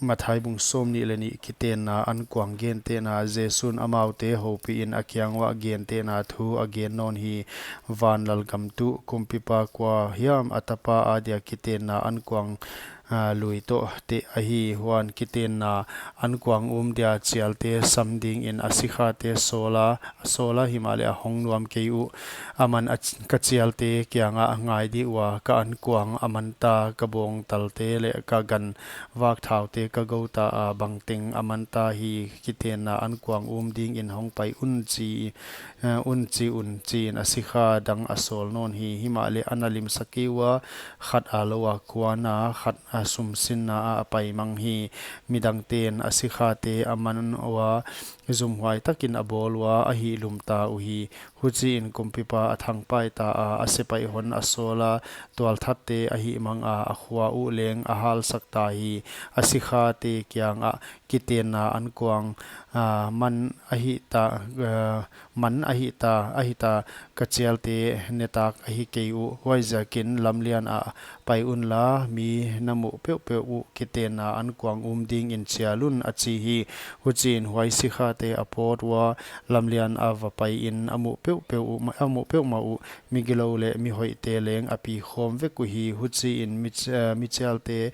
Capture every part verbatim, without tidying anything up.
Mathai bung sawmnih leh nih. Kitenna ankuang gentehna. Jesu'n amaute houpihin a kiang uah gentehna thu a gen nawn hi. Van lalgam tuh kumpipa kua hiam a tapa adia kitenna ankuang, ah, lui toh teh ahi. Huan kitenna ankuang um dia chialte sam dingin a sikhate sawla, sawla himahleh a hong nuam kei uh. Aman a ch-, ka chialte kiangah ngai dih ua, ka ankuang a manta, ka bawngtalte leh ka gan vakthaute ka gou ta a, bangteng a manta hi, kitenna ankuang um dingin hong pai un chi, eh, un chi un, chiin a sikha dang a sawl nawn hi. Himahleh a na limsak kei ua, khat a lou a kuan a, khat a sumsinna ah a pai mang hi. Midangte'n a sikhate a man ua, zumhuai takin a bawl ua, a hihlum ta uhi. Huchiin kumpipa a thangpai ta a, a sepaih hon a sawla, tualthatte a hihmang a, a khua uh leng a halsak ta hi. A sikhate kiangah kitenna ankuang, ah, man ahi ta, ah, man ahi ta, ahi ta, ka chialte netak ahi kei uh. Huaiziakin lamlian ah pai unla, mi na muh peuhpeuh uh kitenna ankuang um dingin chial un, a chi hi. Huchiin huai sikhate a pawt ua, lamlian a va paiin a muh peuhpeuh uh, a muh peuhmah uh, migilou leh mihoihte leng a pi khawm vek uhi. Huchiin mi ch-, eh, michialte,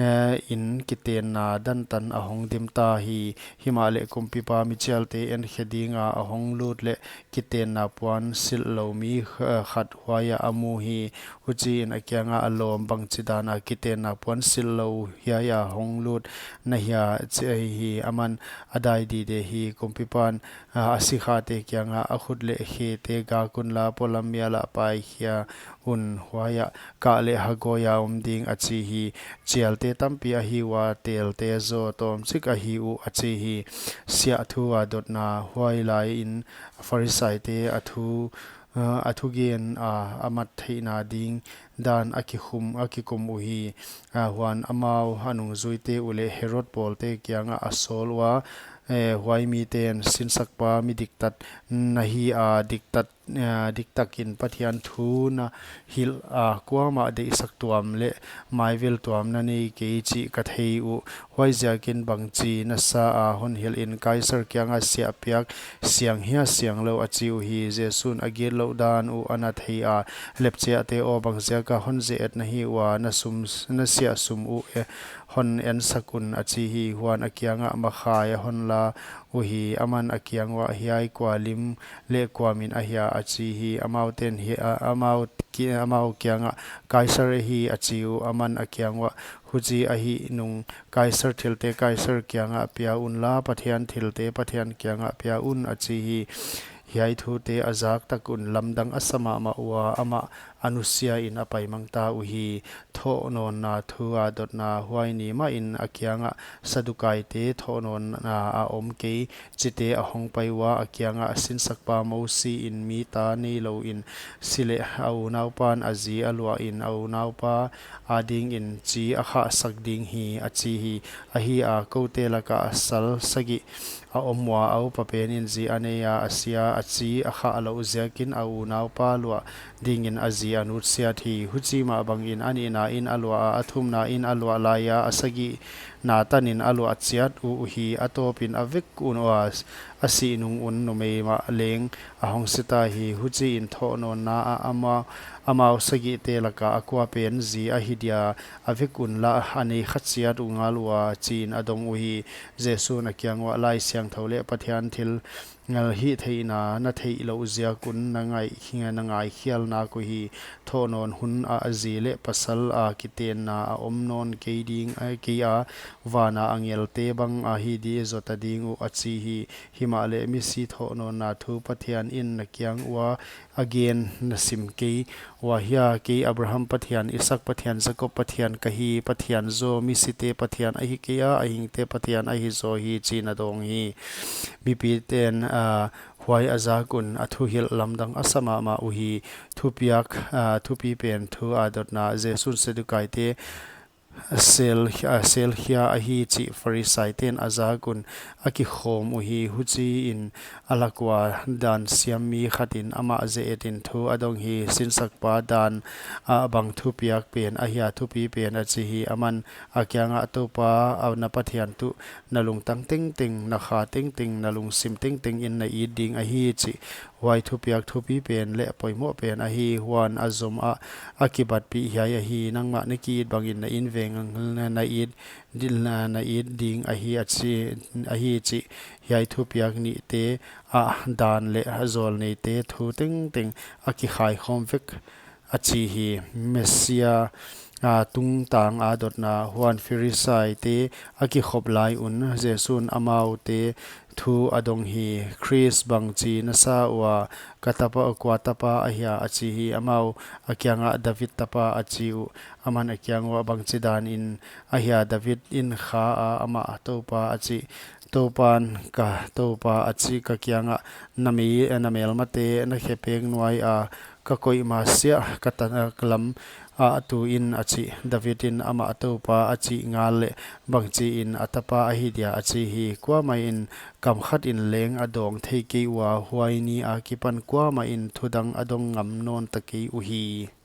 eh, in kitenna dan tan a hong dim ta hi. Himahleh kumpipa michialte enkhe dinga a hong lut leh kitenna puan silh lou mi, eh, khat huaiah a mu hi. Huchiin a kiangah a lawm, bangchidana kitenna puan silh lou hiaia hong lut na hia, chi ahi hi. Aman a dai dide hi. Kumpipan, ah, a sikhate kiangah, a khut leh khete gak unla, polam mialah paikhia un, huaiah kah leh hagawia om ding, a chi hi. Chialte tampi ahi ua, telte zaw tawmchik ahi uh, a chi hi. Siah thu a dotna. Huai laiin Pharisaite a thu, ah, a thugen a, a mat theihna ding dan a kikhum, a kikum uhi. Ah, huan amau a nungzuite uh leh Herod pawlte kiangah a sawl ua, eh, huai mite'n sinsakpa mi diktat na hi a, diktat, eh, diktakin Pathian thu na hilh a, kuamah deihsak tuam leh maivel tuam na nei kei chih ka thei uh. Huaiziakin bangchi na sa a hon hilhin, Kaisar kiangah siah piak siang hia siang lou, a chi uhi. Jesu'n a gitlouh dan uh a na thei a, lepchiahte aw, bangziaka hon ze-et na hi ua, na sum, na siah sum uh e, hon ensak un, a chi hi. Huan a kiangah makhai a hon la uhi. Aman a kiang uah, hiai kua lim leh kua min ahia, a chi hi. Amaute'n hi, a, amau ki-, amau kiangah, Kaisar ahi, a chi uh. Aman a kiang uah, huchi ahih nung Kaisar thilte Kaisar kiangah pia unla, Pathian thilte Pathian kiangah pia un, a chi hi. Hiai thute a zak tak un lamdang a sa mahmah ua, amah a nusiain a paimang ta uhi. Thounawnna thu a dotna. Huai ni mahin a kiangah Sadukaite, thounawnna a om kei chite a hongpai ua, a kiangah, Sinsakpa Mosi'n mi ta neilouin si leh a unaupa'n a zi a luahin a unaupa adingin chi a khahsak ding hi, a chi hi. Ahi a, koute lakah sal sagih a om ua, a upa penin zi a nei a, a sia a, chi a khah louh ziakin a unaupa luah dingin a zi a nutsiat hi. Huchi mah bangin a nihna in a luah a, a thumna in a luah laia, a sagihna tanin a luah chiat uh uhi. A tawpin a vek un ua, a sih nung un numei mah leng a hong si ta hi. Huchiin thounawnna ah amau, amau sagihte laka a kuapen zi ahi dia, a vek unla, a nei kha chiat uh ngal ua, chiin a dong uhi. Jesu'n a kiang uah, Laisiangthou leh Pathian thil ngal hihtheihna na theih louh ziak un na ngai, na ngaikhial nak uhi. Thounawn hun ah zi leh pasal a kitenna a om nawn kei ding, eh, kei a, vana angelte bang ahi di zota ding uh, a chi hi. Himahleh misi thounawnna thu Pathian in na kiang ua a gen na sim kei ua hia? Kei Abraham Pathian, Isak Pathian, Jakob Pathian ka hi. Pathian zaw misite Pathian ahi kei a, a hingte Pathian ahi zaw hi, chiin a dawng hi. Mipite'n, ah, huai a zak un a thuhilh lamdang a sa mahmah uhi. Thupiak, ah, thupipen thu a dotna. Jesu'n Sadukaite sel, a, selkhia ahi chih Pharisaite'n a zak un a kikhawm uhi. Huchiin a lak ua dan siammi khatin amah zeetin thu a dong hi. Sinsakpa dan ah bang thupiak pen ahia thupi pen, a chi hi. Aman a kiangah, Toupa, a na Pathian tuh na lungtang tengteng, na kha tengteng, na lungsim tengteng in na it ding ahi chih. Huai thupiak thupi pen leh poimoh pen ahi. Huan a zom ah a kibatpih hiai ahi: Nangmah na ki-it bangin na inveng na it, dil na, na it ding ahi, a chi, ahi chih. Hiai thupiak nihte ah dan leh zawlneite thu tengteng a kikhaikhawm vek, a chi hi. Messia, a, tungtang a dotna. Huan Pharisaite a kikhop lai un Jesu'n amaute thu a dong hi. Khrist bangchi na sa ua, ka tapa, kua tapa ahia? a chi hi. Amau a kiangah, David tapa, a chi uh. Aman a kiang uah, Bangchidan in ahia David in kha a amah Toupa a chih? Toupa'n, Ka Toupa, a chih ka kiangah, na mi, na melmate na khepek nuai a ka koih masiah ka tanak lam ah tu in, a chih. David in amah Toupa a chih ngal leh bangchiin a tapa ahi dia? a chi hi. Kuamah in kam khat in leng a dawng thei kei ua, huai ni akipan kuamah in thudang a dong ngam nawn ta kei uhi.